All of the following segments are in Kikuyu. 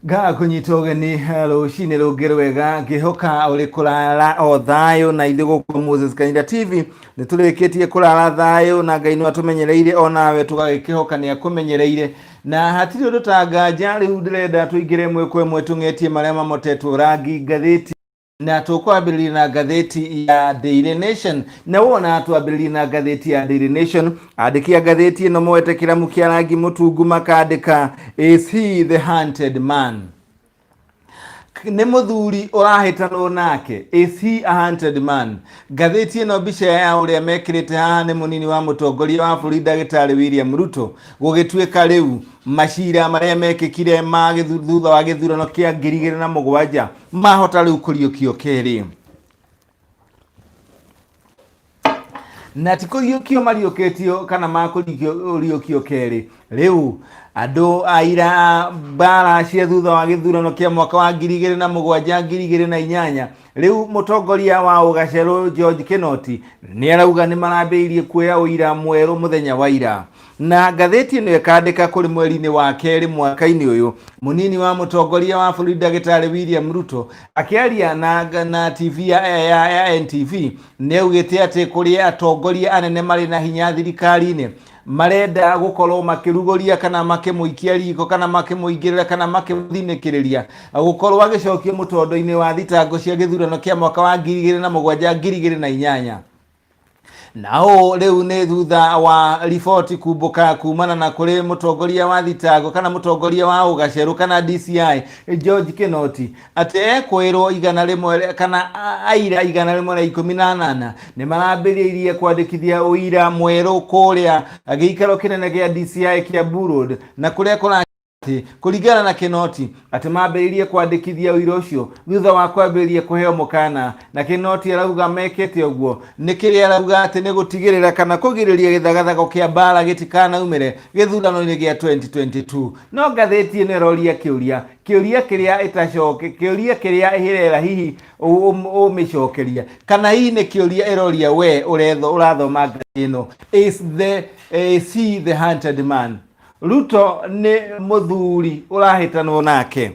Ngakũnyita ũgeni rũcinĩ rũngĩ rwega, ngĩhoka ũrĩ kũrara o thayũ. Na ithuĩ gũkũ Moses Kanyira TV nĩ tũrĩkĩtie kũrara thayũ, na Ngai no atũmenyereire, onawe tũgagĩkĩhoka nĩ akũmenyereire, na hatirĩ ũndũ ta nganja. Rĩu ndĩrenda tũingĩre ĩmwe kwa ĩmwe, tũng'etie marĩa mamotetwo rangi ngathĩti, na tũkwambĩrĩria na ngathĩti ya Daily Nation. Na wona twambĩrĩria na ngathĩti ya Daily Nation, andĩki a ngathĩti ĩno moete kĩramu kĩa rangi mũtungu, makandĩka, "Is he the hunted man?" Nĩ mũthuri ũrahĩtanwo nake. Is he a hunted man? Ngathĩti ĩno, mbica ya ũrĩa mekĩrĩte haha nĩ mũnini wa mũtongoria wa bũrũri, Ndagĩtarĩ William Ruto, gũgĩtuĩka rĩu macira marĩa mekĩkire ma thutha wa gĩthurano kĩa 2007 mahota rĩu kũriũkio kerĩ. Na ti kũriũkio mariũkĩtio kana makũriũkio kerĩ. Rĩu andũ aira mbara cia thutha wa gĩthurano kĩa mwaka wa 2007, 2008, rĩu mũtongoria wa ũgacerũ George Kinoti nĩ arauga nĩ marambĩrĩirie kuoya ũira mwerũ mũthenya wa ira. Na ngathĩti ĩno ĩkandĩka, kũrĩ mweri-inĩ wa kerĩ mwaka-inĩ ũyũ, mũnini wa mũtongoria wa bũrũri, Ndagĩtarĩ William Ruto, akĩaria na TV ya NTV, nĩ augĩte atĩ kũrĩ atongoria anene marĩ na hinya thirikari-inĩ marenda gũkorwo makĩrugũria kana makĩmũikia riko kana makĩmũingĩrĩra kana makĩmũthinĩkĩrĩria gũkorwo agĩcokio mũtondo-inĩ wa thitango cia gĩthurano kĩa mwaka wa 2007, 2008. Na ũũ rĩu nĩ thutha wa riboti kumbũka kumana na kũrĩ mũtongoria wa thitango kana mũtongoria wa ũgacerũ kana DCI George Kinoti atĩ ekwĩrwo 100 kana aira 118 nĩ marambĩrĩirie kwandĩkithia ũira mwerũ kũrĩa gĩikaro kĩnene kĩa DCI kĩa Road, na kũrĩa kũra atĩ kũringana na Kinoti atĩ mambĩrĩirie kwandĩkithia ũira ũcio thutha wa kwambĩrĩria kũheo mũkana. Na Kinoti arauga mekĩte ũguo nĩ kĩrĩa arauga atĩ nĩ gũtigĩrĩra kana kũgirĩrĩria gĩthagathago kĩa mbara gĩtikanaumĩre gĩthurano-inĩ gĩa 2022. No ngathĩti ĩno ĩroria kĩũria, kĩũria kĩrĩa ĩtacoke, kĩũria kĩrĩa ĩrera hihi ũmĩcokeria, kana hihi nĩ kĩũria ĩroria we ũretho ũrathoma ngathĩti ĩno: is he the hunted man? Ruto nĩ mũthuri ũrahĩtanwo nake.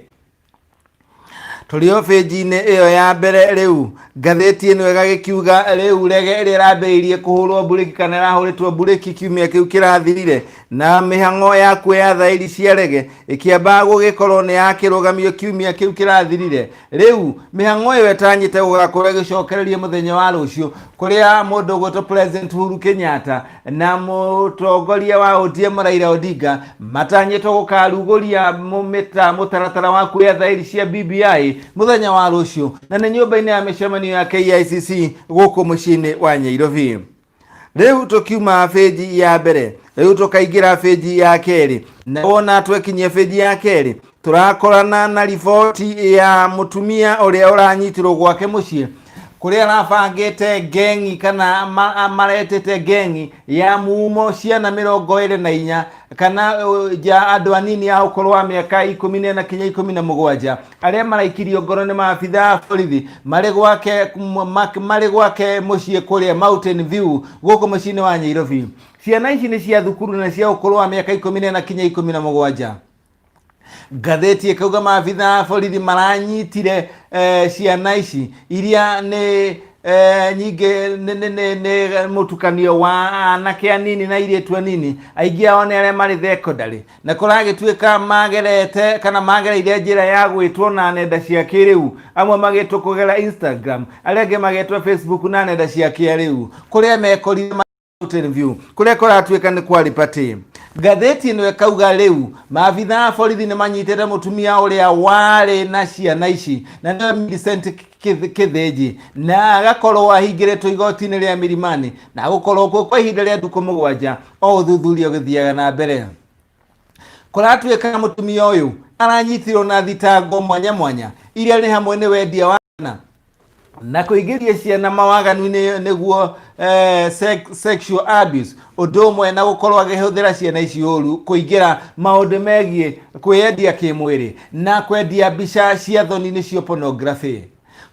Tũrĩ o bĩnji-inĩ ĩyo ya mbere. Rĩu ngathĩti ĩno ĩgagĩkiuga rĩu rege ĩrĩa ĩrambĩrĩirie kũhũrwo mburĩki kana ĩrahũrĩtwo mburĩki kiumia kĩu kĩrathirire na mĩhang'o ya kuoya thaĩri cia rege ĩkĩamba gũgĩkorwo nĩ yakĩrũgamio kiumia kĩu kĩrathirire, rĩu mĩhang'o ĩyo ĩtanyĩte gũgakorwo ĩgĩcokereria mũthenya wa rũciũ, kũrĩa mũndũ ũgwĩtwo President Uhuru Kenyatta na mũtongoria wa ODM Raila Odinga matanyĩtwo gũkarugũria mũtaratara wa kuoya thaĩri cia BBI mũthenya wa rũciũ, na nĩ nyũmba-inĩ ya mĩcemanio ya KICC gũkũ mũciĩ-inĩ wa Nairobi. Rĩu tũkiuma bĩnji ya mbere, rĩu tũkaingĩra bĩnji ya kerĩ. Na wona twekinyia bĩnji ya kerĩ, tũrakorana na riboti ya mũtumia ũrĩa ũranyitirwo gwake mũciĩ, kũrĩa arabangĩte ngengi kana maretĩte ngengi ya mumo ciana 24 kana ja andũ anini a ũkũrũ wa mĩaka 14 kinya 17, arĩa maraikirio ngoro nĩ maabitha a borithi marĩ gwake mũciĩ kũrĩa Mountain View gũkũ mũciĩ-inĩ wa Nairobi. Ciana ici nĩ cia thukuru na cia ũkũrũ wa mĩaka 14 kinya 17. Ngathĩti ĩkauga maabitha a borithi maranyitire ciana ici iria nĩ nyingĩ nĩ mũtukanio wa anake anini na airĩtu anini, aingĩ ao nĩ arĩa marĩ thekondarĩ, na kũragĩtuĩka magerete kana magereire njĩra ya gwĩtwo na nenda cia kĩrĩu, amwe magĩtwo kũgera Instagram, arĩa angĩ magetwo Facebook na nenda cia kĩrĩu, kũrĩa mekorire Mountain View, kũrĩa kũratuĩka nĩ kwarĩ party. Ngathĩti ĩno ĩkauga rĩu maabitha a borithi nĩ manyitĩte mũtumia ũrĩa warĩ na ciana ici, na nĩwe Millicent Kĩthĩnji, na agakorwo ahingĩrĩtwo igoti-inĩ rĩa Milimani na gũkorwo kuo kwa ihinda rĩa ndukũ 7 o ũthuthuria ũgĩthiaga na mbere. Kũratuĩka mũtumia ũyũ aranyitirwo na thitango mwanya mwanya, iria nĩ hamwe nĩ wendia wa na kũingĩria ciana mawaganu-inĩ nĩguo sexual abuse, ũndũ ũmwe na gũkorwo akĩhũthĩra ciana ici ũru kũingĩra maũndũ megiĩ kwĩyendia kĩmwĩrĩ na kwendia mbica cia thoni, nĩcio pornography.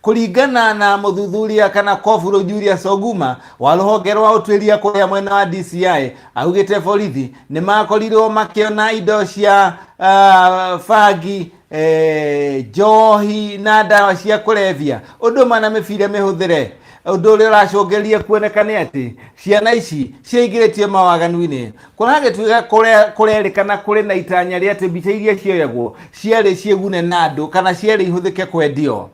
Kũringana na mũthuthuria kana koburo Julius Oguma wa rũhonge rwa ũtuĩria kũrĩa mwena wa DCI, augĩte borithi nĩ makorirwo makĩona indo cia bangi, njohi na ndawa cia kũrebia, ũndũ ũmwe na mĩbira mĩhũthĩre, ũndũ ũrĩa ũracũngĩrĩria kuoneka nĩ atĩ ciana ici ciaingĩrĩtio mawaganu-inĩ. Kũragĩtuĩka kũrerĩkana kũrĩ na itanya rĩa atĩ mbica iria cioyagwo ciarĩ ciĩgune na andũ kana ciarĩ ihũthĩke kwendio.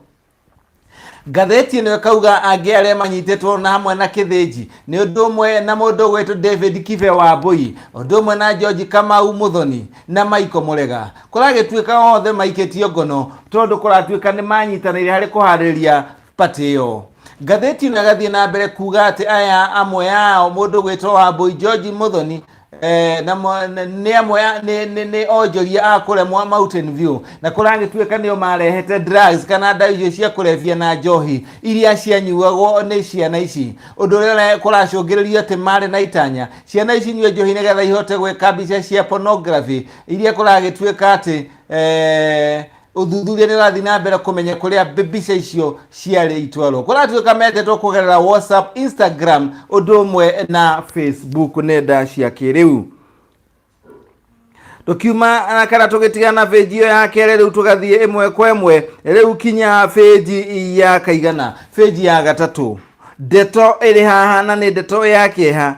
Ngathĩti ĩno ĩkauga angĩ arĩa manyitĩtwo na hamwe na Kĩthĩnji nĩ ũndũ ũmwe na mũndũ ũgwĩtwo David Kibe Wambui, ũndũ ũmwe na George Kamau Muthoni na Michael Mũrega. Kũragĩtuĩka othe maikĩtio ngono tondũ kũratuĩka nĩ manyitanĩire harĩ kũharĩrĩria party ĩyo. Ngathĩti ĩno ĩgathiĩ na mbere kuga atĩ aya amwe ao mũndũ ũgwĩtwo Wambui, George Muthoni na nĩ amwe nĩ onjoria a kũrĩa Mountain View, na kũragĩtuĩka nĩo marehete drugs kana ndawa icio cia kũrebia na njohi iria cianyuagwo nĩ ciana ici, ũndũ ũrĩa kũracũngĩrĩrio atĩ marĩ na itanya ciana ici inyue njohi nĩgetha ihote gwĩka mbica cia pornography iria kũragĩtuĩka atĩ ũthuthuria nĩ ũrathiĩ na mbere kũmenya kũrĩa mbica icio ciarĩ itwarwo. Kũratuĩka mendetwo kũgerera WhatsApp, Instagram, ũndũ ũmwe na Facebook, nenda cia kĩrĩu. Tũkiuma kana tũgĩtigana na bĩnji ĩyo ya kerĩ, rĩu tũgathiĩ ĩmwe kwa ĩmwe rĩu kinya bĩnji ya kaigana, bĩnji ya gatatũ. Ndeto ĩrĩ haha na nĩ ndeto ya kĩeha,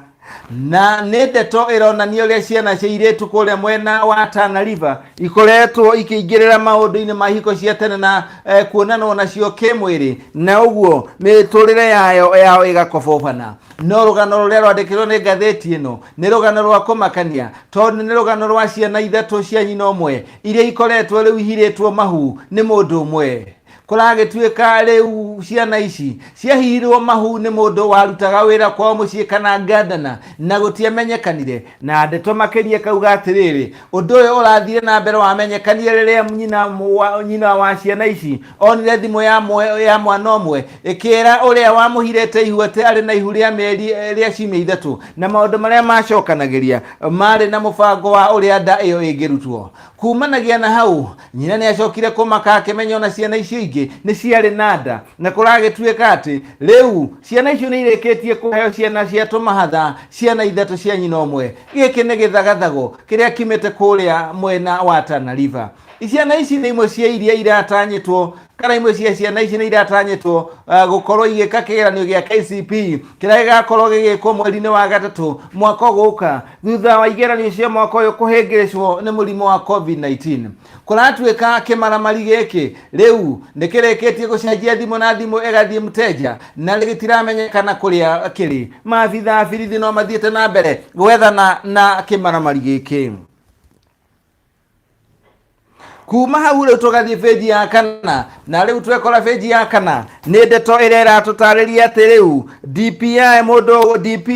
na nĩ ndeto ĩronania ũrĩa ciana cia irĩtu kũrĩa mwena wa Tana River ikoretwo ikĩingĩrĩra maũndũ-inĩ ma ihiko cia tene na kuonanwo nacio kĩmwĩrĩ, na ũguo mĩtũrĩre yao ĩgakobobana. No rũgano rũrĩa rwandĩkĩrwo nĩ ngathĩti ĩno nĩ rũgano rwa kũmakania, tondũ nĩ rũgano rwa ciana ithatũ cia nyina ũmwe iria ikoretwo rĩu ihirĩtwo mahu nĩ mũndũ ũmwe. Kũragĩtuĩka rĩu ciana ici ciahihirwo mahu nĩ mũndũ warutaga wĩra kwao mũciĩ kana ngandana, na gũtiamenyekanire. Na ndeto makĩria kauga atĩrĩrĩ, ũndũ ũyũ ũrathire na mbere wamenyekanire rĩrĩa nyina wa ciana ici onire thimũ ya mwana ũmwe ĩkĩra ũrĩa wamũhirĩte ihu atĩ arĩ na ihu rĩa mĩeri rĩa ciumia ithatũ, na maũndũ marĩa macokanagĩria marĩ na mũbango wa ũrĩa nda ĩyo ĩngĩrutwo. Kumanagia na hau, nyina nĩ acokire kũmaka akĩmenya ona ciana icio ingĩ nĩ ciarĩ na nda, na kũragĩtuĩka atĩ rĩu ciana icio nĩ irĩkĩtie kũheo ciana cia tũmahatha, ciana ithatũ cia nyina ũmwe. Gĩkĩ nĩ gĩthagathago kĩrĩa kiumĩte kũrĩa mwena wa Tana River. Ciana ici nĩ imwe cia iria iratanyĩtwo, kana imwe cia ciana ici nĩ iratanyĩtwo gũkorwo igĩka kĩgeranio gĩa KCP kĩrĩa gĩgakorwo gĩgĩkwo mweri-inĩ wa gatatũ mwaka ũgũka, thutha wa igeranio cia mwaka ũyũ kũhĩngĩcwo nĩ mũrimũ wa COVID-19. Kũratuĩka kĩmaramari gĩkĩ rĩu nĩ kĩrĩkĩtie gũcenjia thimũ na thimũ ĩgathiĩ mteja, na gĩtiramenyekana kũrĩa kĩrĩ. Maabitha a birithi no mathiĩte na mbere gwethana na kĩmaramari gĩkĩ. Kuma hau rĩu tũgathiĩ bĩnji ya kana, na rĩu twekora bĩnji ya kana nĩ ndeto ĩrĩa ĩratũtarĩria atĩ rĩu DPI mũndũ DP,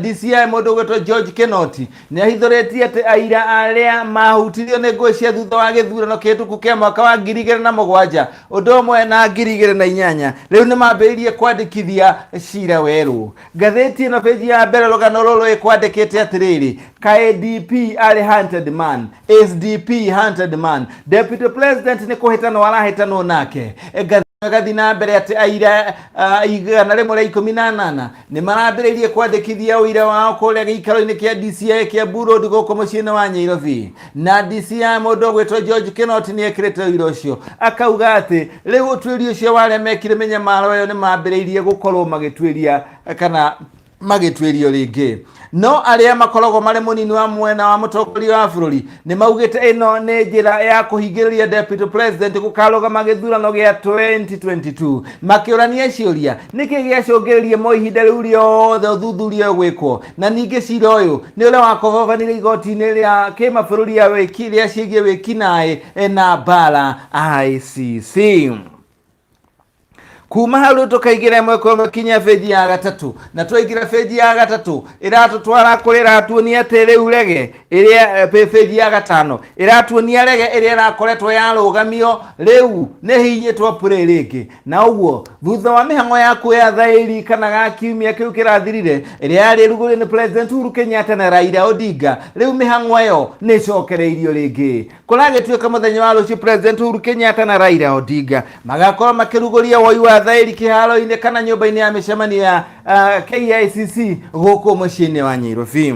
DCI mũndũ ũgwĩtwo George Kinoti nĩ ahithũrĩtie atĩ aira arĩa mahutirio nĩ ngũĩ cia thutha wa gĩthurano kĩhĩtũku kĩa mwaka wa 2007 ũndũ ũmwe na 2008 rĩu nĩ mambĩrĩirie kwandĩkithia cira werũ. Ngathĩti ĩno bĩnji ya mbere rũgano rũrũ ĩkwandĩkĩte atĩrĩrĩ, kaĩ DP arĩ hunted man? Is DP hunted man? Deputy President nĩ kũhĩtanwo arahĩtanwo nake. Gathiĩ na mbere atĩ aira 118 nĩ marambĩrĩirie kwandĩkithia ũira wao kũrĩa gĩikaro-inĩ kĩa DCI kĩa Kiambu Road gũkũ mũciĩ-inĩ wa Nyairobi. Na DCI mũndũ ũgwĩtwo George Kinoti nĩ ekĩrĩte ũira ũcio, akauga atĩ rĩu ũtuĩria ũcio wa arĩa mekire mĩnyamaro ĩyo nĩ mambĩrĩirie gũkorwo magĩtuĩria kana magĩtuĩrio rĩngĩ. No arĩa makoragwo marĩ mũnini wa mwena wa mũtongoria wa bũrũri nĩ maugĩte ĩno nĩ njĩra ya kũhingĩrĩria Deputy President gũkarũgama gĩthurano gĩa 2022, makĩũrania ciũria nĩkĩ gĩacũngĩrĩrie mo ihinda rĩu rĩothe ũthuthuria ũyũ gwĩkwo, na ningĩ cira ũyũ nĩ ũrĩa wakobobanire igoti-inĩ rĩa kĩmabũrũri ya wĩki rĩa ciĩgiĩ wĩkinaĩ na mbara ICC. Kuma hau rĩu tũkaingĩra ĩmwe kwa ĩmwe kinya benji ya gatatũ, na twaingĩra benji ya gatatũ ĩratũtwara kũrĩa ĩratuonia atĩ rĩu rege Ĩrĩa page ya gatano ĩratuonia rege ĩrĩa ĩrakoretwo yarũgamio rĩu nĩ hihinyĩtwo play rĩngĩ. Na ũguo thutha wa mĩhang'o ya kuoya thaĩri kana ga kiumia kĩu kĩrathirire, ĩrĩa yarĩ ĩrugũrio nĩ President Uhuru Kenyatta na Raila Odinga, rĩu mĩhang'o ĩyo nĩ ĩcokereirio rĩngĩ. Kũragĩtuĩka mũthenya wa rũciũ President Uhuru Kenyatta na Raila Odinga magakorwo makĩrugũria woi wa thaĩri kĩharo-inĩ kana nyũmba-inĩ ya mĩcemanio ya KICC gũkũ mũciĩ-inĩ wa Nyairobi.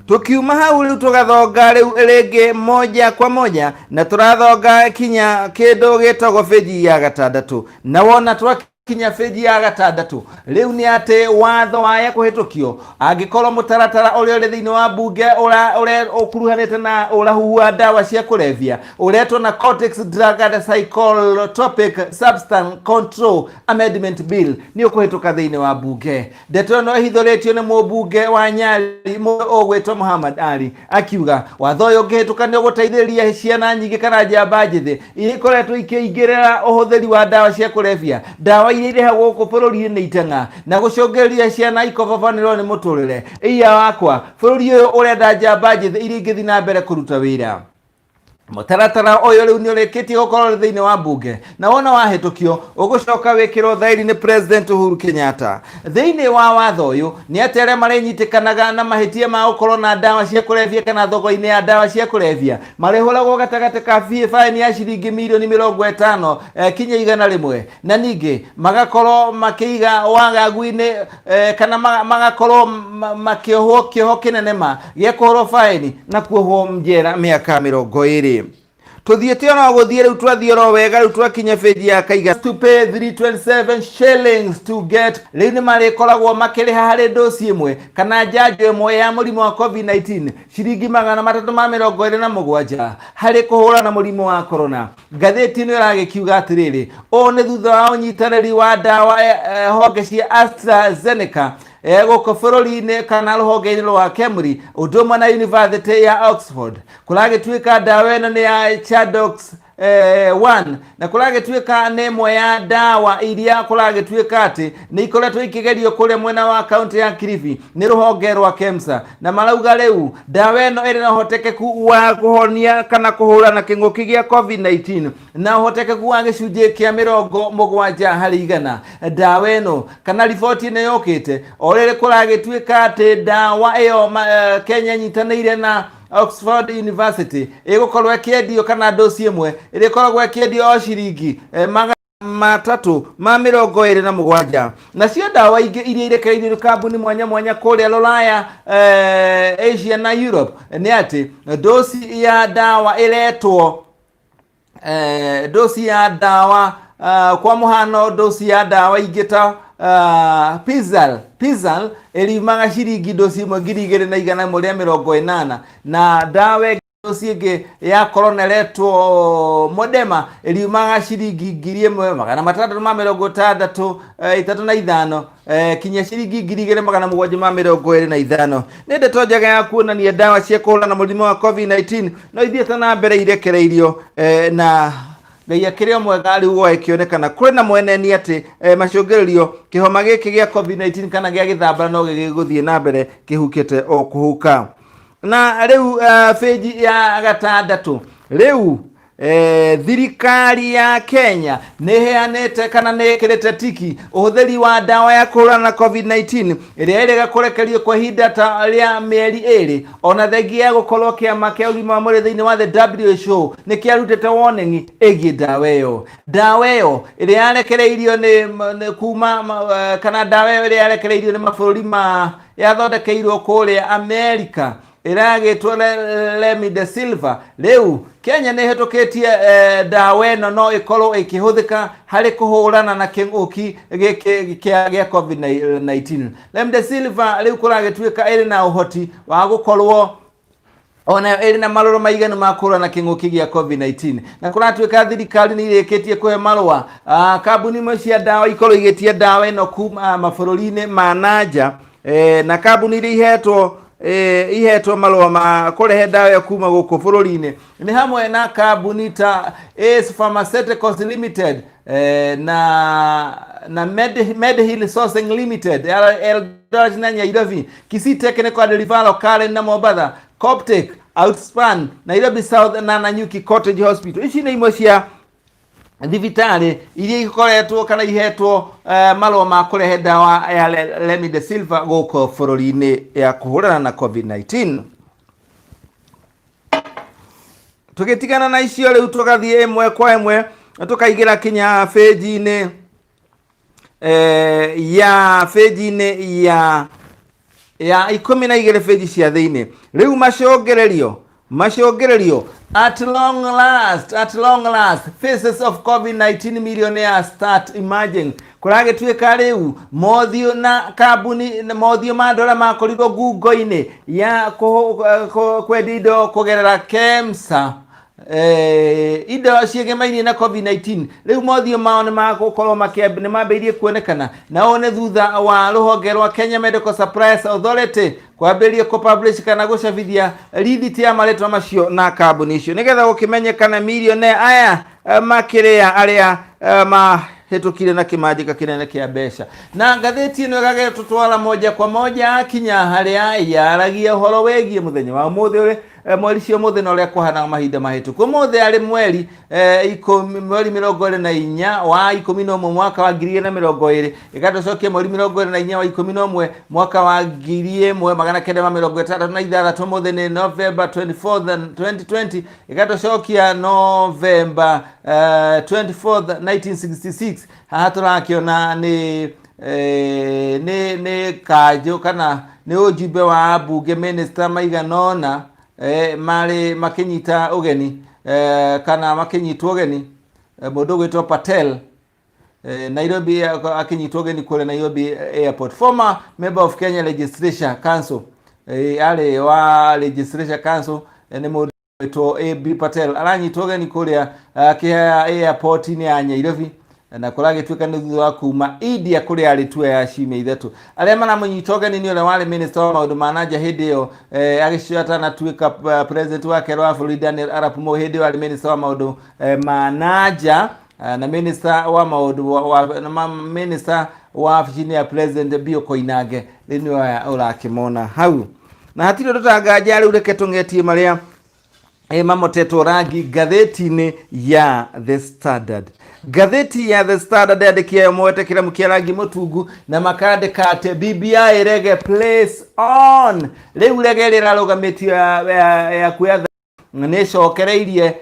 Tukiuma hau rĩu tũgathonga rĩu rĩngĩ moja kwa moja, na tũrathonga kinya kĩndũ gĩtagwo bĩnji ya gatandatũ. Na wona twakinya bĩnji ya gatandatũ rĩu nĩ atĩ watho waya kũhĩtũkio, angĩkorwo mũtaratara ũrĩa ũrĩ thĩinĩ wa mbunge ũrĩa ũkuruhanĩte na ũrahuhu wa ndawa cia kũrebia ũretwo Narcotics Drug and Psychotropic Substance Control Amendment Bill nĩ ũkũhĩtũka thĩinĩ wa mbunge. Ndeto ĩno ĩhithũrĩtio nĩ mũmbunge wa Nyali ũgwĩtwo Muhammad Ali, akiuga watho ũyũ ũngĩhĩtũka nĩ ũgũteithĩrĩria ciana nyingĩ kana njamba njĩthĩ iria ikoretwo ikĩingĩrĩra ũhũthĩri wa ndawa cia kũrebia, ndawa iria irehagwo gũkũ bũrũri-inĩ nĩ iteng'a na gũcũngĩrĩria ciana ikobobanĩrwo nĩ mũtũrĩre. Iya wakwa, bũrũri ũyũ ũrenda njamba njĩthĩ iria ingĩthiĩ na mbere kũruta wĩra. Mũtaratara ũyũ rĩu nĩ ũrĩkĩtie gũkorwo ũrĩ thĩinĩ wa mbunge, na wona wahĩtũkio ũgũcoka wĩkĩrwo thaĩri nĩ President Uhuru Kenyatta. Thĩinĩ wa watho ũyũ nĩ atĩ arĩa marĩnyitĩkanaga na mahĩtia ma gũkorwo na ndawa cia kũrebia kana thoko-inĩ ya ndawa cia kũrebia marĩhũragwo gatagatĩ ka baĩni ya ciringi mirioni 50 kinya 100, na ningĩ magakorwo makĩiga wagagu-inĩ kana magakorwo makĩohwo kĩoho kĩnene ma gĩa kũhũrwo baĩni na kuohwo njera mĩaka 20. Tuthiĩte oro gũthiĩ rĩu, twathiĩ oro wega rĩu twakinya benji ya kaiga to pay 327 shillings to get. Rĩu nĩ marĩkoragwo makĩrĩha harĩ ndosi ĩmwe kana njanjo ĩmwe ya mũrimũ wa COVID-19 ciringi 327 harĩ kũhũrana mũrimũ wa corona. Ngathĩti ĩno ĩragĩkiuga atĩrĩrĩ, ũũ nĩ thutha wa ũnyitanĩri wa ndawa honge cia AstraZeneca gũkũ bũrũri-inĩ kana rũhonge-inĩ rwa KEMRI ũndũ ũmwe na University ya Oxford. Kũragĩtuĩka ndawa ĩno nĩ ya Chadox 1, na kũragĩtuĩka nĩ ĩmwe ya ndawa iria kũragĩtuĩka atĩ nĩ ikoretwo ikĩgerio kũrĩa mwena wa kaunti ya Kilifi nĩ rũhonge rwa KEMSA, na marauga rĩu ndawa ĩno ĩrĩ na ũhotekeku wa kũhonia kana kũhũrana kĩng'ũki gĩa COVID-19 na ũhotekeku wa gĩcunjĩ kĩa 70%. Ndawa ĩno kana riboti ĩno yũkĩte o rĩrĩ kũragĩtuĩka atĩ ndawa ĩyo Kenya ĩnyitanĩire na Oxford University ĩgũkorwo ĩkĩendio kana ndosi ĩmwe ĩrĩkoragwo ĩkĩendio o ciringi 327. Nacio ndawa ingĩ iria irekereirio nĩ kambuni mwanya mwanya kũrĩa Rũraya, Asia na Europe nĩ atĩ ndosi ya ndawa ĩretwo ndosi ya ndawa, kwa mũhano ndosi ya ndawa ingĩ ta Pizal ĩriumaga ciringi ndosi ĩmwe 2180, na ndawa ndosi ĩngĩ ya corona ĩretwo Modema ĩriumaga ciringi 1665 kinya ciringi 2725. Nĩ ndeto njega ya kuonania ndawa cia kũhũrana mũrimũ wa COVID-19 no ithiĩte na mbere irekereirio, na Ngai akĩrĩ o mwega. Rĩu gwagĩkĩonekana kũrĩ na mweneni atĩ macũngĩrĩrio kĩhoma gĩkĩ gĩa COVID-19 kana gĩa gĩthambara no gĩgĩgũthiĩ na mbere kĩhukĩte o kũhuka. Na rĩu bĩnji ya gatandatũ rĩu, thirikari ya Kenya nĩ ĩheanĩte kana nĩ ĩkĩrĩte tiki ũhũthĩri wa ndawa ya kũhũrana na COVID-19 ĩrĩa ĩrĩga kũrekerio kwa ihinda ta rĩa mĩeri 2, ona thengia ya gũkorwo kĩama kĩa ũgima wa mwĩrĩ thĩinĩ wa the WHO nĩ kĩarutĩte warning ĩgiĩ ndawa ĩyo. Ndawa ĩyo ĩrĩa yarekereirio nĩ kuma kana ndawa ĩyo ĩrĩa yarekereirio nĩ mabũrũri ma yathondekeirwo kũrĩa Amerika ĩragĩtwo Remdesivir. Rĩu Kenya nĩ ĩhĩtũkĩtie ndawa ĩno no ĩkorwo ĩkĩhũthĩka harĩ kũhũrana na kĩng'ũki gĩkĩ gĩa COVID-19. Remdesivir rĩu kũragĩtuĩka ĩrĩ na ũhoti wa gũkorwo ona ĩrĩ na marũrũ maiganu ma kũhũrana na kĩng'ũki gĩa COVID-19, na kũratuĩka thirikari nĩ irĩkĩtie kũhe marũa kambuni imwe cia ndawa ikorwo igĩtia ndawa ĩno kuma mabũrũri-inĩ ma nanja, na kambuni iria ihetwo marũa ma kũrehe ndawa ĩyo kuma gũkũ bũrũri-inĩ nĩ hamwe na kambuni ta Ace Pharmaceuticals Limited na Medhill Sourcing Limited Eldoret na Nairobi, Kisii Technical and Referral Karen na Mombatha. Coptic, Outspan, Nairobi South na Nanyuki Cottage Hospital. Ici nĩ imwe cia thibitarĩ iria ikoretwo kana ihetwo marũa ma kũrehe ndawa ya Remdesivir gũkũ bũrũri-inĩ ya kũhũrana na COVID-19. Tũgĩtigana na icio rĩu tũgathiĩ ĩmwe kwa ĩmwe tũkaigĩra kinya bĩnji-inĩ ya bĩnji-inĩ ya 12, bĩnji cia thĩinĩ. Rĩu macũngĩrĩrio at long last, at long last, faces of COVID-19 millionaires start emerging. Kũragĩtuĩka rĩu mothiũ na kambuni, mothiũ ma andũ arĩa makorirwo ngungo-inĩ ya kwendia indo kũgerera KEMSA, indo ciĩgemainie na COVID-19, rĩu mothiũ mao nĩ magũkorwo nĩ mambĩrĩirie kuonekana, na ũũ nĩ thutha wa rũhonge rwa Kenya Medical Supplies Authority kwambĩrĩria kũ-publish kana gũcabithia rithiti ya marĩtwa macio na kambuni icio, nĩgetha gũkĩmenyekana millionaire aya makĩrĩa arĩa mahĩtũkire na kĩmanjĩka kĩnene kĩa mbeca. Na ngathĩti ĩno ĩgagĩtũtwara moja kwa moja kinya harĩa yaragia ũhoro wĩgiĩ mũthenya wa ũmũthĩ, ũrĩ mweri cia ũmũthĩ na ũrĩa kũhana mahinda mahĩtũku. Ũmũthĩ arĩ mweri 10, mweri 24 wa 11 mwaka wa 2020. Ĩgatũcokia mweri 24 wa 11 mwaka wa 1966. Ũmũthĩ nĩ November 24 2020. Ĩgatũcokia November 24 1966. Haha tũrakĩona nĩ kanjũ kana nĩ ũjumbe wa ambunge, minister maigana ũna marĩ makĩnyita ũgeni kana makĩnyitwo ũgeni, mũndũ ũgwĩtwo Patel, Nairobi, akĩnyitwo ũgeni kũrĩa Nairobi Airport. Former member of Kenya Legislature Council, arĩ wa Legislature Council, nĩ mũndũ wĩtwo AB Patel, aranyitwo ũgeni kũrĩa kĩhaya airport-inĩ ya Nairobi, na kũragĩtuĩka nĩ thutha wa kuma India kũrĩa arĩ tour ya ciumia 3. Arĩa maramũnyita ũgeni nĩ ũrĩa warĩ minister wa maũndũ ma nanja hĩndĩ ĩyo, agĩcio atanatuĩka president wa kerĩ wa bũrũri, Daniel Arap Moi. Hĩndĩ ĩyo arĩ minister wa maũndũ ma nanja, na minister wa maũndũ wa, na minister wa wabici-inĩ ya president, Bio Koinange. Rĩu nĩ aya ũrakĩmona hau na hatirĩ ũndũ tanganja. Rĩu reke tũng'etie marĩa mamotetwo rangi ngathĩti-inĩ ya The Standard. Ngathĩti ya The Standard yandĩkia yo moete kĩramu kĩa rangi mũtungu na makandĩka atĩ BBI rege place on. Rĩu rege rĩrarũgamĩtio ya kuoya nĩ ĩcokereirie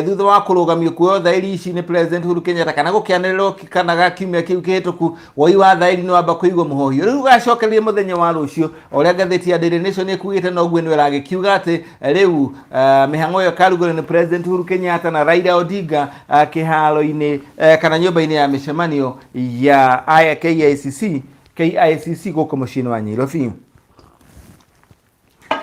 thutha wa kũrũgamio kuoywo thaĩri ici nĩ President Uhuru Kenyatta, kana gũkĩanĩrĩrwo kana ga kiumia kĩu kĩhĩtũku. Woi wa thaĩri nĩ wamba kũigwo mũhohio, rĩu ũgacokereria mũthenya wa rũciũ, o ũrĩa ngathĩti ya Daily Nation ĩkugĩte. Noguo nĩ ĩragĩkiuga atĩ rĩu mĩhang'o ĩyo ĩkarugũrio nĩ President Uhuru Kenyatta na Raila Odinga kĩharo-inĩ kana nyũmba-inĩ ya mĩcemanio ya KICC, KICC gũkũ mũciĩ-inĩ wa Nairobi.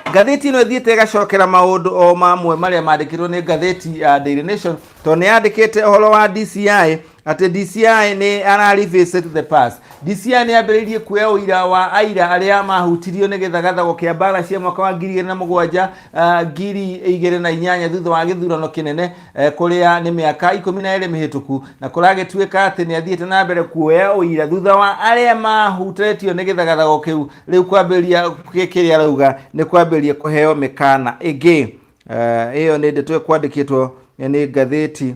Ngathĩti ĩno ĩthiĩte ĩgacokera maũndũ o mamwe marĩa mandĩkĩtwo nĩ ngathĩti ya Daily Nation, tondũ nĩ yandĩkĩte ũhoro wa DCI, atĩ DCI nĩ ara revisit the past. DCI nĩ yambĩrĩirie kuoya ũira wa aira arĩa mahutirio nĩ gĩthagathago kĩa mbara cia mwaka wa 2007, 2008, thutha wa gĩthurano kĩnene, kũrĩa nĩ mĩaka 12 mĩhĩtũku, na kũragĩtuĩka atĩ nĩ athiĩte na mbere kuoya ũira thutha wa arĩa mahutĩtio nĩ gĩthagathago kĩu rĩu kwambĩrĩria kĩrĩa arauga nĩ kwambĩrĩria kũheo mĩkana ĩngĩ. Ĩyo nĩ ndeto ĩkwandĩkĩtwo nĩ ngathĩti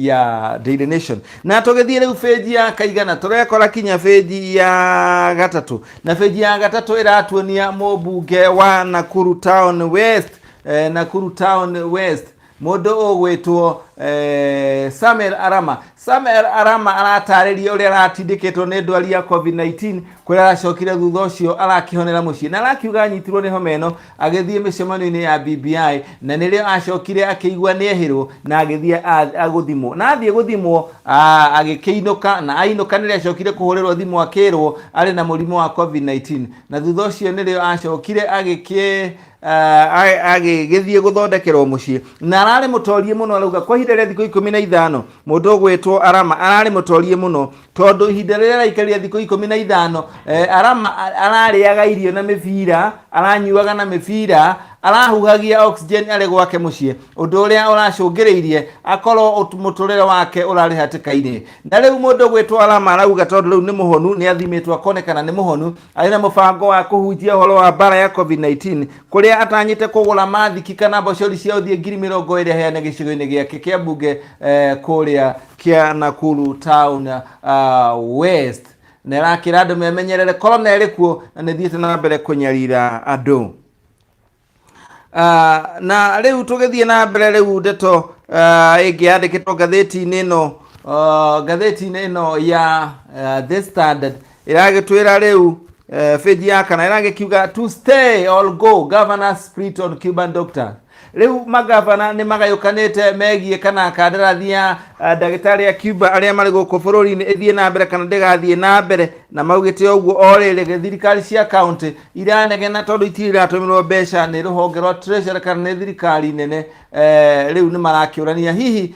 ya Daily Nation. Na tũgĩthiĩ rĩu bĩnji ya kaigana, tũrekora kinya bĩnji ya gatatũ, na bĩnji ya gatatũ ĩratuonia mũmbunge wa Nakuru Town West, Nakuru Town West, mũndũ ũgwĩtwo Samuel Arama. Samuel Arama aratarĩria ũrĩa aratindĩkĩtwo nĩ ndwari ya COVID-19, kũrĩa aracokire thutha ũcio arakĩhonera mũciĩ, na arakiuga anyitirwo nĩ homa ĩno agĩthiĩ mĩcemanio-inĩ ya BBI, na nĩrĩo acokire akĩigua nĩ ehĩrwo na agĩthiĩ gũthimwo, na athiĩ gũthimwo agĩkĩinũka, na ainũka nĩrĩo acokire kũhũrĩrwo thimũ akĩrwo arĩ na mũrimũ wa COVID-19, na thutha ũcio nĩrĩo acokire agĩkĩ agĩgĩthiĩ gũthondekerwo mũciĩ, na ararĩ mũtorie mũno. Arauga kwa ihinda rĩa thikũ 15, mũndũ ũgwĩtwo Arama ararĩ mũtorie mũno, tondũ ihinda rĩrĩa araikarire thikũ 15, Arama ararĩaga irio na mĩbira, aranyuaga na mĩbira. Arahuhagia oxygen arĩ gwake mũciĩ, ũndũ ũrĩa ũracũngĩrĩirie akorwo mũtũrĩre wake ũrarĩ hatĩka-inĩ. Na rĩu mũndũ gwĩtwo Arama arauga tondũ rĩu nĩ mũhonu, nĩ athimĩtwo akonekana nĩ mũhonu, arĩ na mũbango wa kũhunjia ũhoro wa mbara ya COVID-19 kũrĩa atanyĩte kũgũra mathiki kana mbocori cia ũthiĩ 20,000 aheane gĩcigo-inĩ gĩake kĩa mbunge kũrĩa kĩa Nakuru Town West. Na ĩrakĩra andũ memenyerere, korona ĩrĩ kuo na nĩ ĩthiĩte na mbere kũnyarira andũ. Na rĩu tũgĩthiĩ na mbere rĩu ndeto ĩngĩ yandĩkĩtwo ngathĩti-inĩ ĩno, ngathĩti-inĩ ĩno ya The Standard ĩragĩtwĩra rĩu page ya kana ĩragĩkiuga to stay or go, governor split on Cuban doctor. Rĩu magavana nĩ magayũkanĩte megiĩ kana kandarathi ya ndagĩtarĩ a Cuba arĩa marĩ gũkũ bũrũri-inĩ ĩthiĩ na mbere kana ndĩgathiĩ na mbere, na maugĩte ũguo o rĩrĩ thirikari cia kaunti iranegena tondũ itirĩ iratũmĩrwo mbeca nĩ rũhonge rwa treasury kana nĩ thirikari nene. Rĩu nĩ marakĩũrania hihi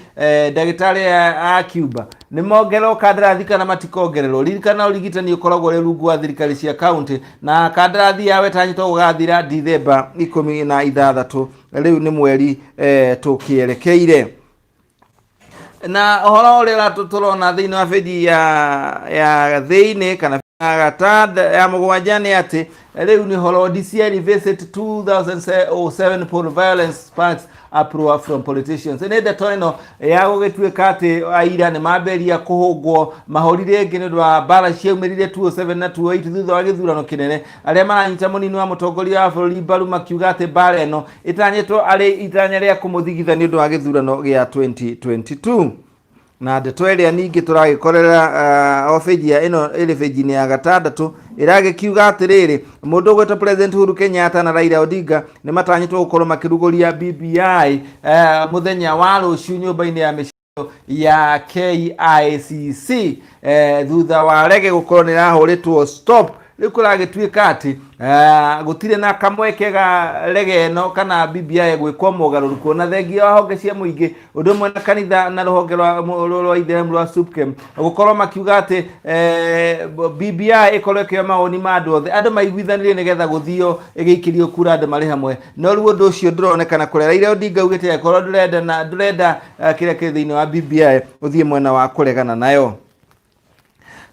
ndagĩtarĩ a Cuba nĩ mongererwo kandarathi kana matikongererwo. Ririkana ũrigitani ũkoragwo ũrĩ rungu wa thirikari cia kaunti na kandarathi yawe tanyĩtwo gũgathira Dithemba 16, rĩu nĩ mweri tũkĩerekeire. Na ũhoro ũrĩa tũrona thĩinĩ wa benji ya thĩinĩ kana ya gatanda ya mũgwanja nĩ atĩ rĩu nĩ ũhoro DCI revisit 2007 poll violence sparks uproar from politicians. Nĩ ndeto ĩno ya gũgĩtuĩka atĩ aira nĩ mambĩrĩria kũhũngwo mahũri rĩngĩ nĩ ũndũ wa mbara ciaumĩrire 2007 na 2008 thutha wa gĩthurano kĩnene. Arĩa maranyita mũnini wa mũtongoria wa bũrũri mbaru makiuga atĩ mbara ĩno ĩtanyĩtwo arĩ itanya rĩa kũmũthigitha nĩ ũndũ wa gĩthurano gĩa 2022. Na ndeto ĩrĩa ningĩ tũragĩkorera o benji ya ĩno ĩrĩ benji-inĩ ya gatandatũ ĩragĩkiuga atĩrĩrĩ, mũndũ ũgwĩtwo President Uhuru Kenyatta na Raila Odinga nĩ matanyĩtwo gũkorwo makĩrugũria BBI mũthenya wa rũciũ nyũmba-inĩ ya mĩcemanio ya KICC, thutha wa rege gũkorwo nĩ ĩrahũrĩtwo stop. Rĩu kũragĩtuĩka atĩ gũtirĩ na kamweke ga rege ĩno kana BBI gwĩkwo mogarũrũku, na thengia wa honge cia mũingĩ ũndũ ũmwe na kanitha na rũhonge rwa itheramu rwa SUPKEM gũkorwo makiuga atĩ BBI ĩkorwo ĩkĩoya mawoni ma andũ othe, andũ maiguithanĩrie nĩgetha gũthio ĩgĩikĩrio kura andũ marĩ hamwe. No rĩu ũndũ ũcio ndũronekana kũrĩa Raila Odinga augĩte angĩkorwo ndũrenda na ndũrenda kĩrĩa kĩrĩ thĩinĩ wa BBI, ũthiĩ mwena wa kũregana nayo.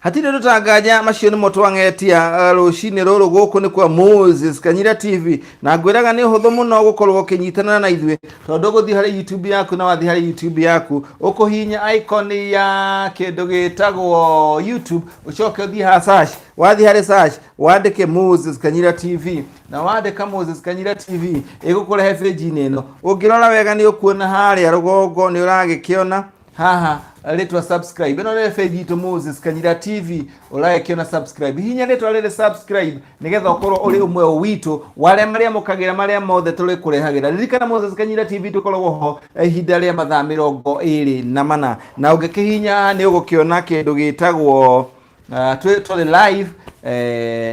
Hatirĩ ũndũ tanganya, macio nĩmo twang'etia rũcinĩ rũrũ gũkũ nĩ kwa Moses Kanyira TV, na ngwĩraga nĩ ũhũthũ mũno gũkorwo ũkĩnyitana na ithuĩ tondũ ũgũthiĩ harĩ YouTube yaku, na wathiĩ harĩ YouTube yaku ũkũhihinya icon ya kĩndũ gĩtagwo YouTube, ũcoke ũthiĩ ha search. Wathiĩ harĩ search wandĩke Moses Kanyira TV, na wandĩka Moses Kanyira TV ĩgũkũrehe page-inĩ ĩno. Ũngĩrora wega nĩ ũkuona harĩa rũgongo nĩ ũragĩkĩona haha rĩtwa subscribe. Ĩno nĩ page itũ Moses Kanyira TV, ũragĩkĩona subscribe, hihinya rĩtwa rĩrĩ subscribe nĩgetha ũkorwo ũrĩ ũmwe witũ wa arĩa marĩamũkagĩra marĩa mothe tũrĩkũrehagĩra. Ririkana Moses Kanyira TV tũkoragwo ho ihinda rĩa mathaa 24, na ũngĩkĩhihinya nĩ ũgũkĩona kĩndũ gĩtagwo tũrĩ live,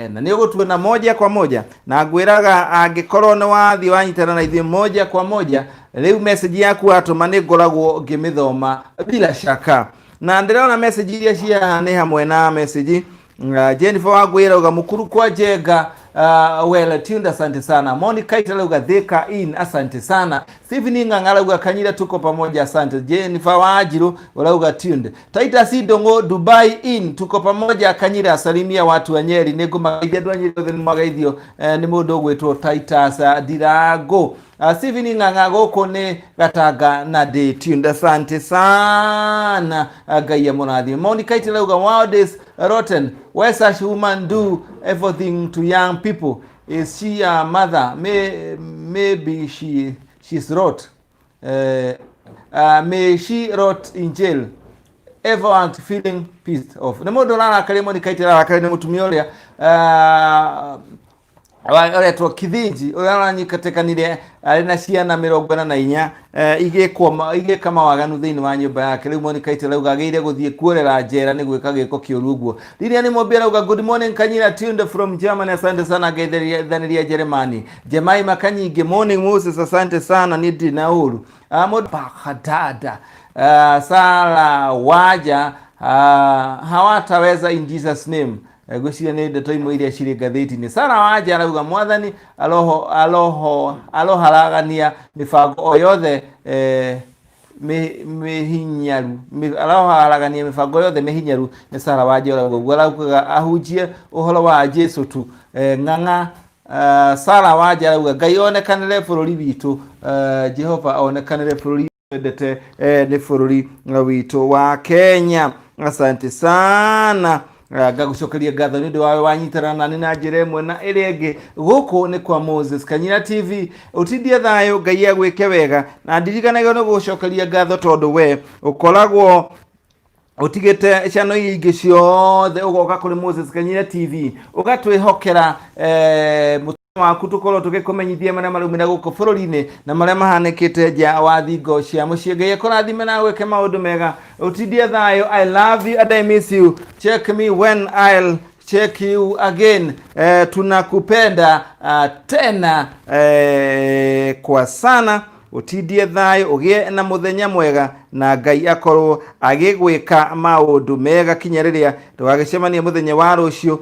na nĩ ũgũtuona moja kwa moja. Na ngwĩraga angĩkorwo nĩ wathiĩ wanyitana na ithuĩ moja kwa moja, rĩu message yaku watũma nĩ ngoragwo ngĩmĩthoma bila shaka. Na ndĩrona message iria cia haha nĩ hamwe na message Jennifer Wangui arauga mukuru kwa Jenga, well tuned, asante sana. Monica arauga Thika in, asante sana. Stephen Ng'ang'a arauga Kanyira tuko pamoja, asante. Jennifer Wanjiru arauga tuned. Titus Ndung'u Dubai in, tuko pamoja Kanyira, salimia watu wa Nyeri. Nĩ ngũmageithia andũ a Nyeri othe, nĩ mwagaithio nĩ mũndũ ũgwĩtwo Titus Ndirango. Stephen Ng'ang'a gũkũ nĩ Gatanga na ndĩ tuned, asante sana. Ngai amũrathime. Monica arauga world is rotten, why such woman do everything to young people? Is she a mother? Maybe she's rot, may she rot in jail. Everyone feeling pissed off. Nĩ mũndũ ũrarakaria, Monica ararakaria nĩ mũtumia ũrĩa ũretwo Kithinji ũrĩa ũranyitĩkanire arĩ na ciana 44 igĩka mawaganu thĩinĩ wa nyũmba yake. Rĩu Monica arauga agĩrĩire gũthiĩ kuorera njera nĩ gwĩka gĩko kĩũru ũguo. Lilian Mombi arauga good morning Kanyira, tuned from Germany, asante sana, ngeithania Jeremani. Jemaima Kanyingĩ, morning Moses, asante sana, nĩ ndirĩ na ũru. Mũndũ Baghdad, Sara Waja, hawataweza in Jesus name. Ngwĩciria nĩ ndeto imwe iria cirĩ ngathĩti-inĩ. Sara Wanja arauga mwathani aroho aroho aroharagania mĩbango o yothe mĩhinyaru, aroharagania mĩbango yothe mĩhinyaru. Nĩ Sara Wanja ũrauga ũguo, arauga ahunjie ũhoro wa Jesu tu. Ng'ang'a Sara Wanja arauga Ngai onekanĩre bũrũri witũ, Jehova onekanĩre bũrũri wendete, nĩ bũrũri witũ wa Kenya. Asante sana. Ngagũcokeria ngatho nĩ ũndũ wawe wanyitana nani na njĩra ĩmwe na ĩrĩa ĩngĩ. Gũkũ nĩ kwa Moses Kanyira TV. Ũtindie thayũ, Ngai agwĩke wega, na ndirikanage nĩ gũgũcokeria ngatho tondũ we ũkoragwo ũtigĩte ciana iria ingĩ ciothe ũgoka kũrĩ Moses Kanyira TV ũgatwĩhokera mũtũmia waku tũkorwo tũgĩkũmenyithia marĩa maraumĩra gũkũ bũrũri-inĩ na marĩa mahanĩkĩte nja wa thingo cia mũciĩ. Ngai akũrathime na agwĩke maũndũ mega. Ũtindie thayũ. I love you and I miss you. Check me when I'll check you again. Tunakupenda tena kwa sana. Ũtindie thayũ, ũgĩe na mũthenya mwega, na Ngai akorwo agĩgwĩka maũndũ mega kinya rĩrĩa tũgagĩcemania mũthenya wa rũciũ,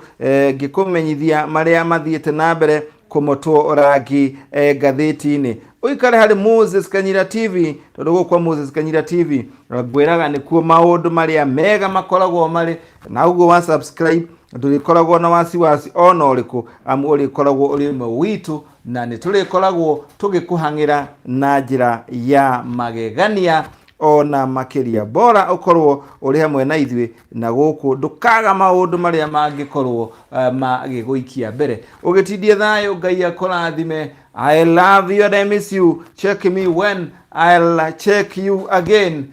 ngĩkũmenyithia marĩa mathiĩte na mbere kũmotwo rangi ngathĩti-inĩ. Ũikare harĩ Moses Kanyira TV, tondũ gũkũ kwa Moses Kanyira TV ngwĩraga nĩkuo maũndũ marĩa mega makoragwo marĩ, na ũguo wa subscribe ndũrĩkoragwo na wasiwasi ona ũrĩkũ, amu ũrĩkoragwo ũrĩ ũmwe witũ na nĩ tũrĩkoragwo tũgĩkũhang'ĩra na njĩra ya magegania ona makĩria. Bora ũkorwo ũrĩ hamwe na ithuĩ, na gũkũ ndũkaga maũndũ marĩa mangĩkorwo magĩgũikia mbere. Ũgĩtindie thayũ, Ngai akũrathime. I love you and I miss you. Check me when I'll check you again.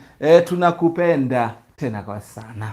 Tunakupenda tena kwa sana.